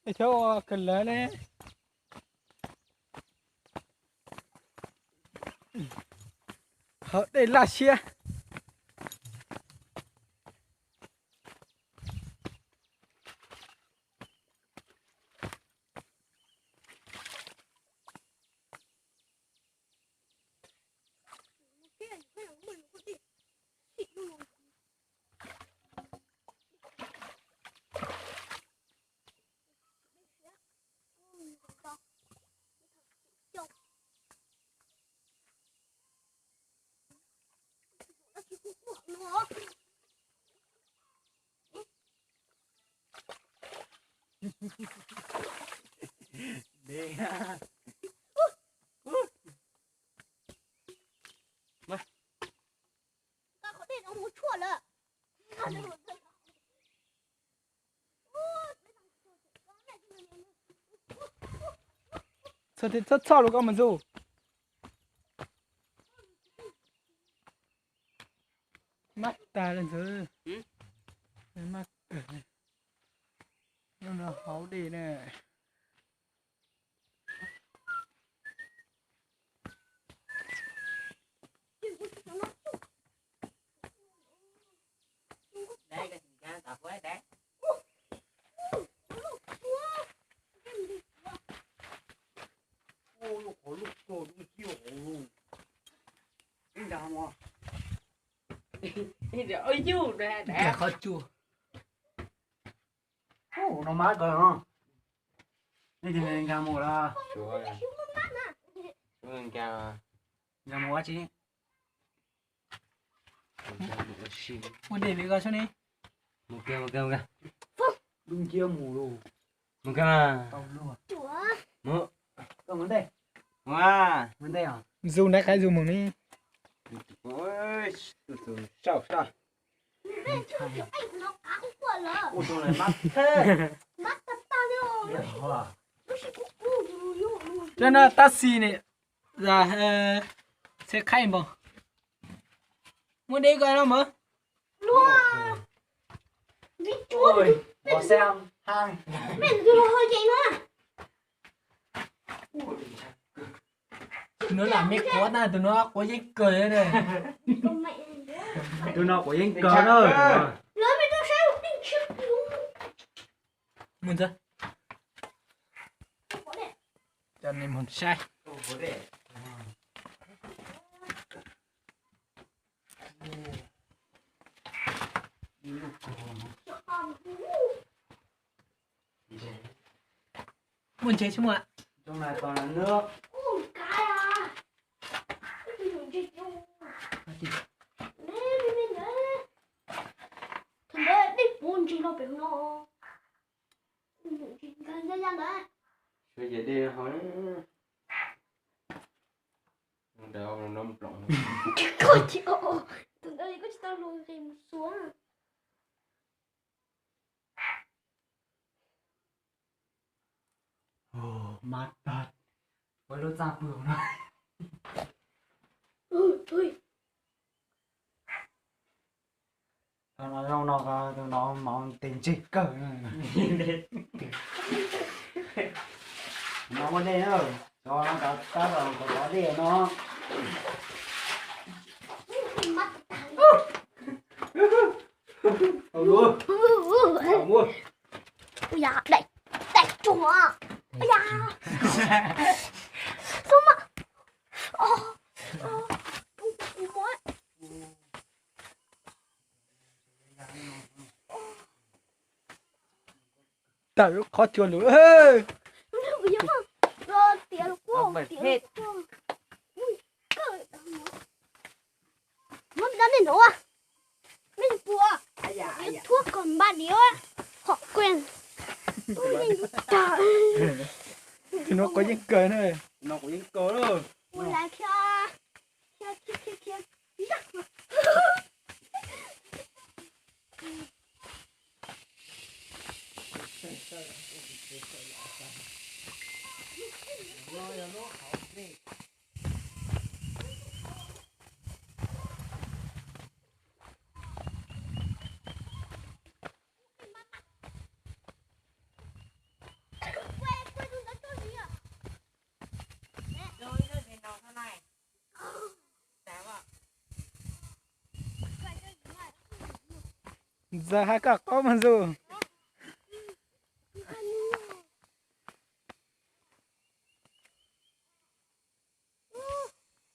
Ej, chob ua kawg lawv ne. Hauv dej laj siab. Txhob txhob txhob lus koj mus ntxuj. Mab tag li ntxwv. Mab tag. Lub no hauv dej na. Qhov tsua. No mab kawg no. Nej nkag mus lawm. Nkag mus ua tsi? Ua dej li ko sab ni. Mus kiag, mus kiag, mus kiag. Dub nciab mus lawm. Mus kiag mas. Mus. Mus ntej. Mus ntej os. Zus nraim qaib zus mus ni. Tus tus saum sab. Cov no tab sis ne, txhia khaib npaum. Muaj dej ko no mas. Tus no lam me quav tag, tus no quav yeeb kawg. Tus no quav yeeb kawg na. Mus ntxawg. Cov nej mus saib. Muaj ntses tsis muaj? Suav ces dej hau. Ntawd no ploom. Koj tsis, tus ntawd koj tsis tau luag nqis mus xuav. Mab tag, ua lub txaj pw no. Tau no zoo no, tus no mov tes ntseg kawg. No ua dej na, cov no tab tom kov dej no. Ua yam daim, daim tsuag. Ua yam, xub mas. Tawm lub qhov tsua lawm. Muab rau nej nov, nej puas, yuav thuab kom npaj diav hom kuas. Tus no quav yeeb kawg na. No quav yeeb kawg na. Ua lawv khiav, khiav, khiav, khiav, khiav. Ntxawg hais koj qaub mas ntxug.